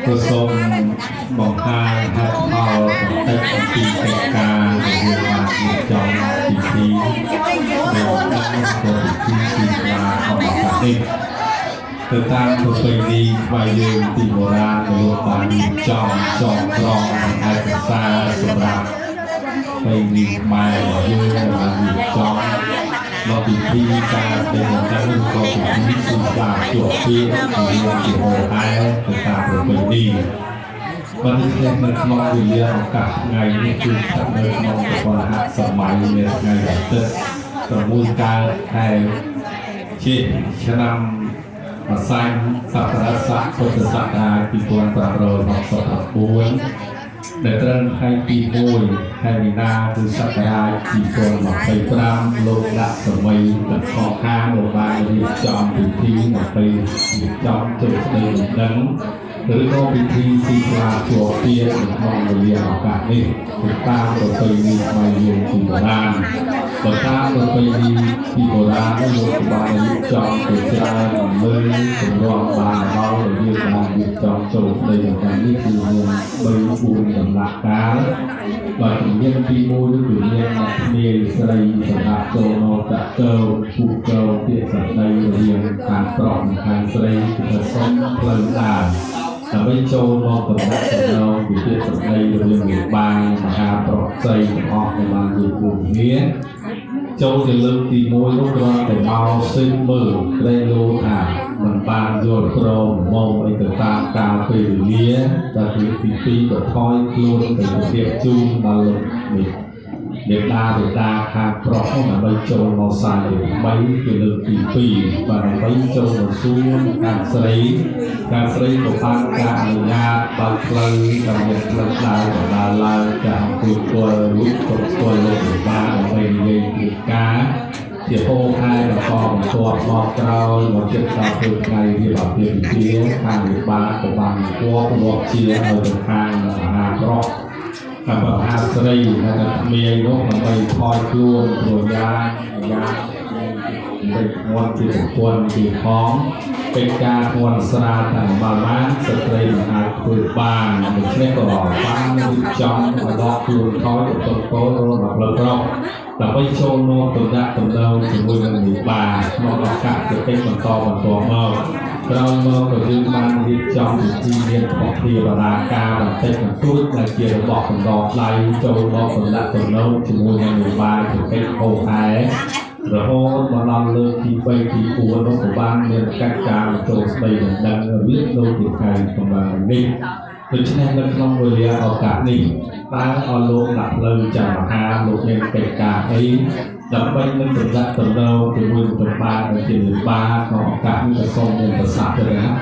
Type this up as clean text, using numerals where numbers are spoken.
ក៏សូមបង្ហាញហេតុផលបន្តិចអំពីកិច្ចការដែលយើងបានរៀបចំពិធីរបស់ការក៏ពិធីស៊ីស្លាក្នុងឱកាសនេះទៅតាមប្រពៃណីខ្មែរយើងពីបុរាណដែលលោកបានរៀបចំចងក្រងឯកសារសម្រាប់ប្រពៃណីខ្មែររបស់យើងដែលបានរៀបចំដល់ពិធីការស្ដីបណ្ដឹងឬក៏ពិធីស៊ីស្លាជួបពាក្យជាជាហោហែទៅតាមប្រពៃណី ប៉ុន្តែនៅក្នុងវេលាឱកាសថ្ងៃនេះគឺស្ថិតនៅក្នុងប្រព័ន្ធហសម័យនៃថ្ងៃអាទិត្យ6កើតខែជាឆ្នាំម្សាញ់សករាជពុទ្ធសករាជ2569ដែលត្រូវថ្ងៃទី1ខែមីនាពុទ្ធសករាជ2025លោកដាក់សម័យលខខាងលោកបានរៀបចំពិធីដើម្បីរៀបចំចូលស្ដីបណ្ដឹង ឬក៏ពិធីស៊ីស្លាជួបពាក្យនៅក្នុងវេលាឱកាសនេះទៅតាមប្រពៃណីខ្មែរយើងពីបុរាណបើតាមប្រពៃណីពីបុរាណនោះលោកបានរៀបចំទៅច្រើនលើទម្រាំបានដល់ដែលយើងបានរៀបចំចូលស្ដីដល់នេះគឺមាន3 4ដំណាក់កាលបើជំនាញទី1នោះគឺមានអ្នកនាយស្រីសម្រាប់ចូលមកដាក់កោពូកោពាក្យសម្ដីរវាងខាងប្រុសនិងខាងស្រីគឺថាសុំផ្លូវដើរ ដើម្បីចូលមកតំណាក់តំណងពីពាក្យសម្ដីរវាងវិបាលមហាប្រុសស្រីទាំងអស់ដែលបាននិយាយរួមគ្នាចូលទៅលើកទី1នោះគ្រាន់តែមកស៊ើបមើលក្រែងលោថាมันបានយល់ព្រមមកអីទៅតាមកាលពេលវេលាដល់លើកទី2ក៏ថយខ្លួនទៅជម្រាបជូនដល់លោកនេះមេតាបេតាខាងប្រុសនោះដើម្បីចូលមកសាយទី3គឺលើកទី2បាទដើម្បីចូលមកសួរខាងស្រីខាងស្រីក៏បានការអនុញ្ញាតបើកផ្លូវដើម្បីផ្លូវដើរក៏ដើរឡើងចាអង្គុយគល់រួចក៏ស្គាល់លោកវិបាលដើម្បីនិយាយពីការជាហូខែបន្តបន្ទាប់មកក្រោយមកចិត្តដល់ធ្វើថ្ងៃរៀបអាពាហ៍ពិពាហ៍ខាងវិបាលក៏បានគួបរាប់ជាឲ្យទៅខាងមហាប្រុស តាមបហាស្រីហើយក៏ក្មេងនោះដើម្បីថយខ្លួនព្រោះយ៉ាងយ៉ាងដើម្បីធ្ងន់ជាប្រពន្ធជាផងកិច្ចការធ្ងន់ស្រាលតែបានបានស្ត្រីមិនអាចធ្វើបានដូច្នេះក៏បានរៀបចំឲ្យដកខ្លួនថយទៅតកូលរត់មកផ្លូវប្រុសដើម្បីចូលមកតំណាក់តំណងជាមួយនឹងវិបាលក្នុងឱកាសជាកិច្ចបន្តបន្តមកក្រោយមកក៏យើងបានរៀបចំពិធីមានពធាបរាការបន្តិចបន្តួចដែលជារបស់កំដរដៃចូលមកតំណាក់តំណងជាមួយនឹងវិបាលជាកិច្ចហោហែរហូតមកដល់លើកទី3ទី4នោះក៏បានមានកិច្ចការចូលស្ដីដណ្ដឹងរៀបដូចជាថ្ងៃកម្លាំងនេះដូច្នេះនៅក្នុងវេលាឱកាសនេះតើអស់លោកដាក់ផ្លូវចាំមហាលោកមានកិច្ចការអីដើម្បីនឹងតំណាក់តំណងជាមួយនឹងបានជាវិបាលក្នុងឱកាសនេះក៏សូមមានប្រសាសន៍ទៅណា